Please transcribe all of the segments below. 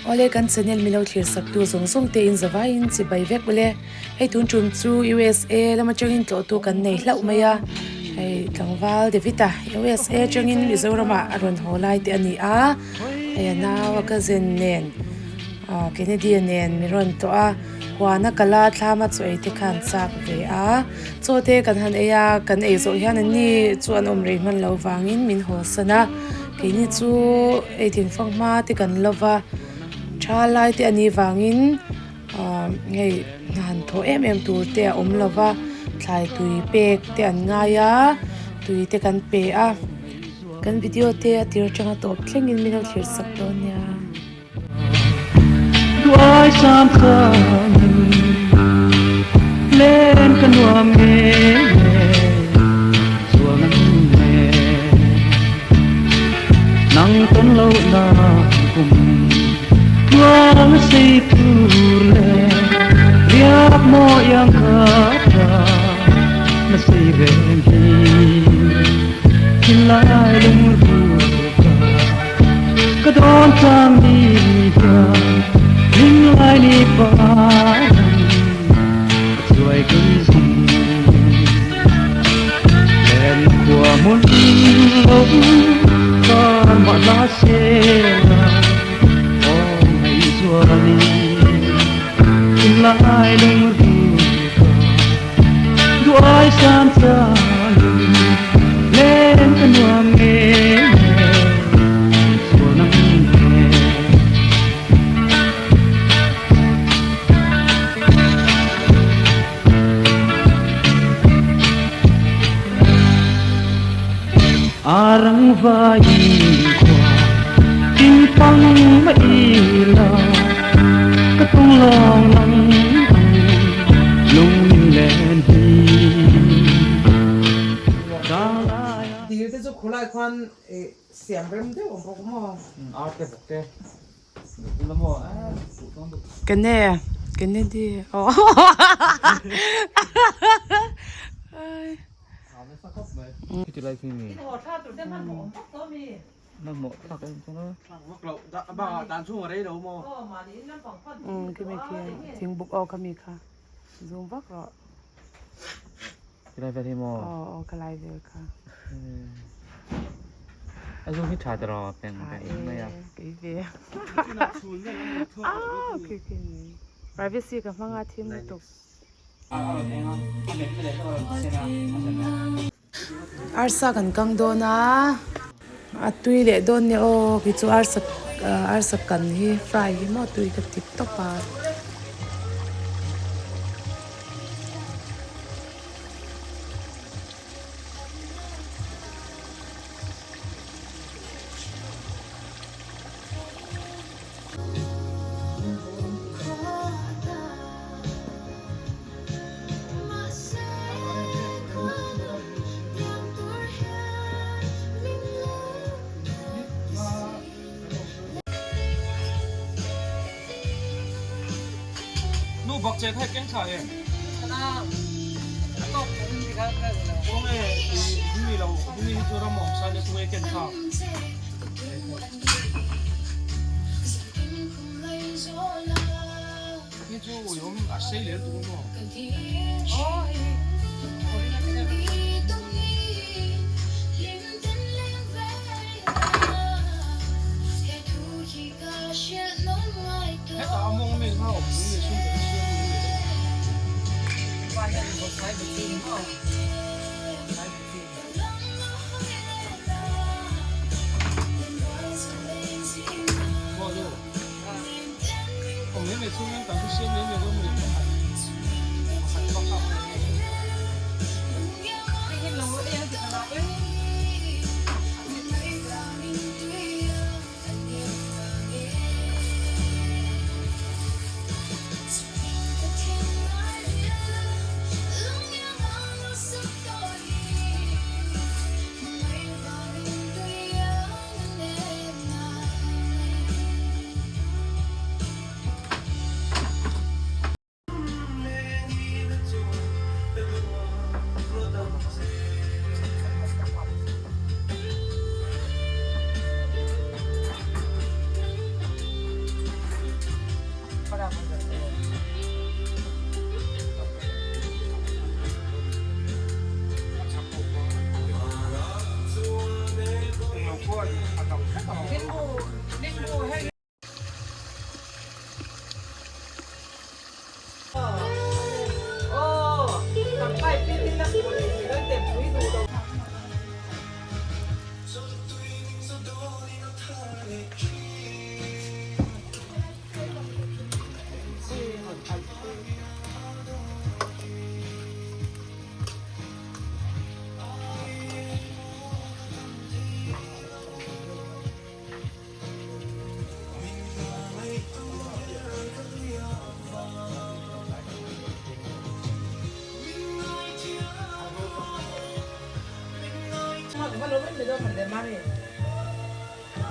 Awle kan channel milo thlir sak tu zawng zawng te in zavai in chibai vek ule. Hei tun tum chu USA lam atangin tlawhtu kan nei hlauh mai a. Hei tlangval David a USA atangin Mizoram ah a rawn haw lai te a ni a. Hei a nau a cousin nen ah Kennedy a nen min rawn tlawh a. Huan a kal a thlam a chaw ei te kha an chak ve a. Chaw te kan han ei a, kan ei zawh hian anni chu an awm rei hman lo vangin min haw san a. Keini chu ei thingfang hma te kan lo va, tha lai te a nih vangin ahh hei hna han thawh em em tur te a awm lo va, thlai tui pek te an ngai a, tui te kan pe a. Kan video te a tir atanga tawp thlengin min lo thlir sak dawn nia. Ka dawn chang ni hian hlim lai ni par ang a chuai kai zung Len khua hmun lo kar mah la se la aw ngaih zualin hlim lai lungru ka duai san changin len ka nuam nge nge chuan ang nge. Arang vaiin khua tin pang mai la ka tung lawng nang ang lung min len hi. Dil te chu khulai khuan siam rem deuh awm bawk maw? Ar te bawk te duh la maw duh dawn duh. Kene Kennedy aw. Khimi khi thingbuk aw khami kha zoom vak rawh. Khilai vel hi maw? Aw aw khalai vel kha. A zoom hi tha tiraw peng peng mai a. Kei ve. Ah khi khi ni. Privacy ka hmang a thim lutuk. Arsa kan kang dawn a, a tui leh dawn nia aw kei chu arsa arsa kan hi fry hi maw tui ka ti tawp a. Nu bak che kha keng tha em? Kawng e himi lo himi hi chu ram awm sa le tunge ken tha. Hi chu ui awm a sei lel tuk maw? Hetah a mawng mi kha awm pui leh chhung kan siam ui leh Maw nu? Awm mai mai chhung hian kan thu siam mai mai dawn maw pakhat pakhat bak a.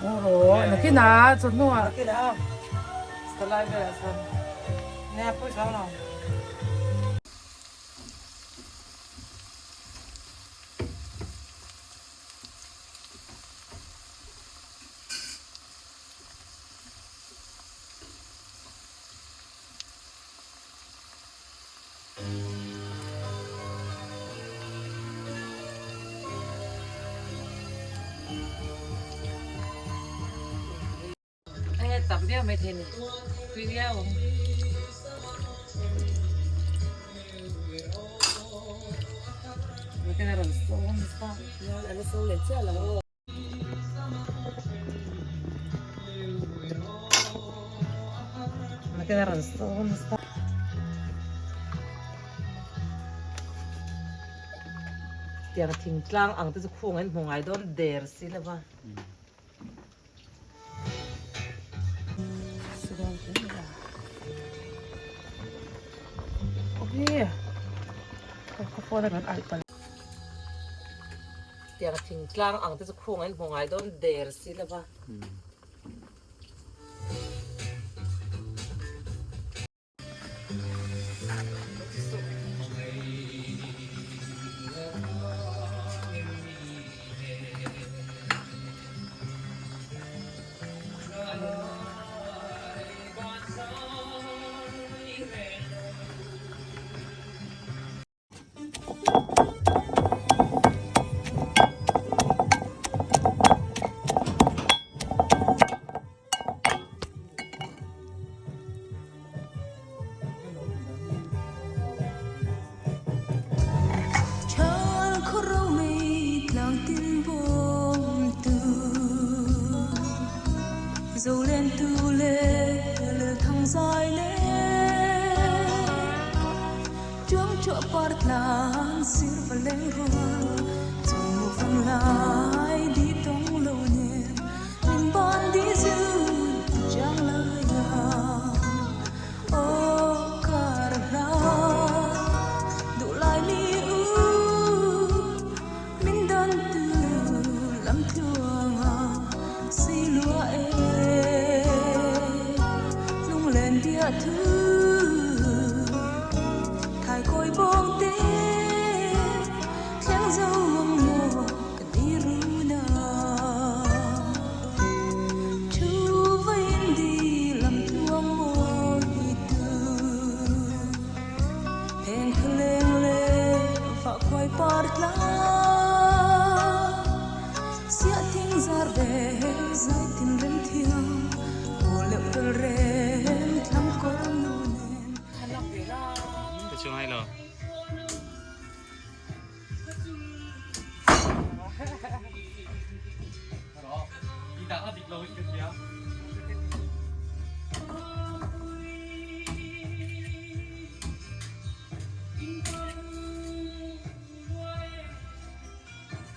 Aw nakinah chawhnuah. Nakinah salai velah chuan nia pawisa lo. Hei tam viau mai thei ni tui viau ang. Nakin a rawn so nasa a la so leh chiah lo aw. Nakin a rawn so nasa. Tiang thingtlang ang te chu khung an hmu ngai dawn der si lova. Tiang thingtlang ang te chu khung an hmu ngai dawn der si lova.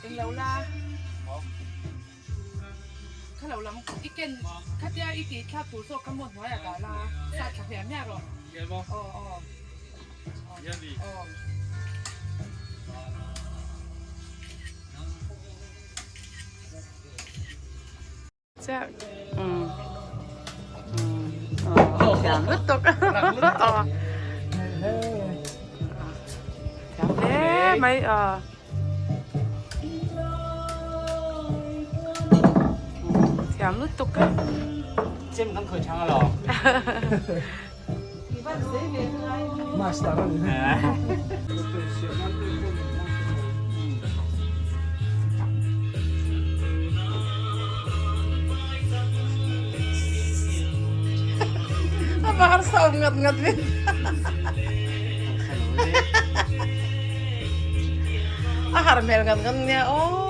Englo la kha lo lam i ken khatia i tih thlak tur zawk kha maw hnuaiah dah la sat thla hmiah hmiah rawh aw aw aw. Chiah umm umm thiam lutuk thiam hle mai a thiam lutuk e Chem kan khawih thang alawm. Master a ni. A var sawm ngat ngat ve. A har hmel ngat ngat nia aw.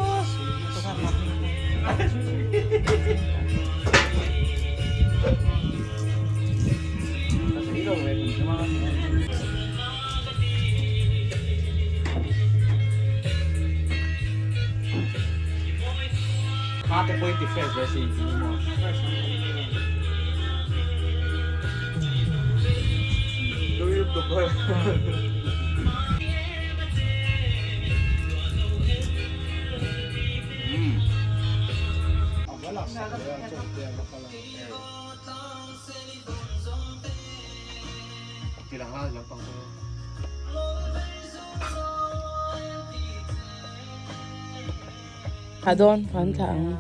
A dawn kan thlah ang.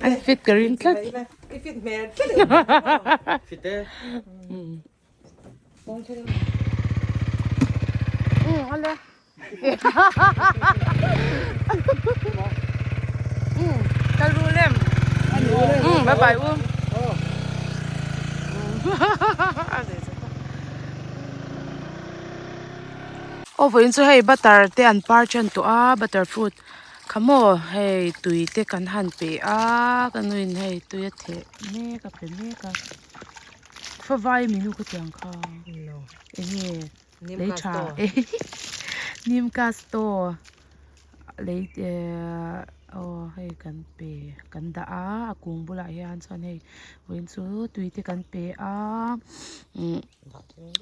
A fit ka ring tlat. Kal ru lem. Bye bye u. Aw vawiin chu hei butter te an par ṭan tawh a butter fruit kha maw hei tui te kan han pe a ka nuin hei tui a theh mek a pe mek a khawvai minu ka tiang kha eng nge lei tha nim kasto lei ehh aw hei kan pe kan dah a a kung bulah hian chuan hei vawiin chu tui te kan pe a umm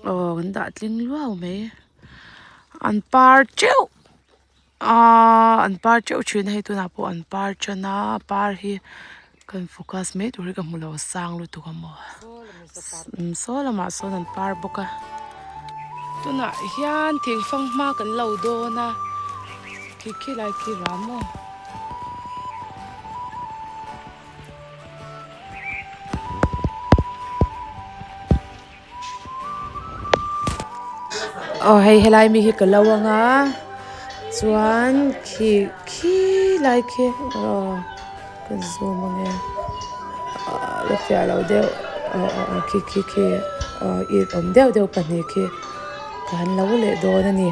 aw kan dah tling luau mai an par teuh aaa an par teuh thin a hei tunah pawh an par tan a par hi kan focus mai tur hi ka hmu lo a sang lutuk a maw saw lamah sawn an par bawk a tunah hian thing fanghma kan lo dawn a khi khi lai khi ram maw. Aw hei helai mi hi ka lo anga chuan khi khi lai khi aw ka zoom ange ah la fiah loh deuh aw aw aw khi khi khi aw it awm deuh deuh pahnih khi ka han lo leh dawn a ni.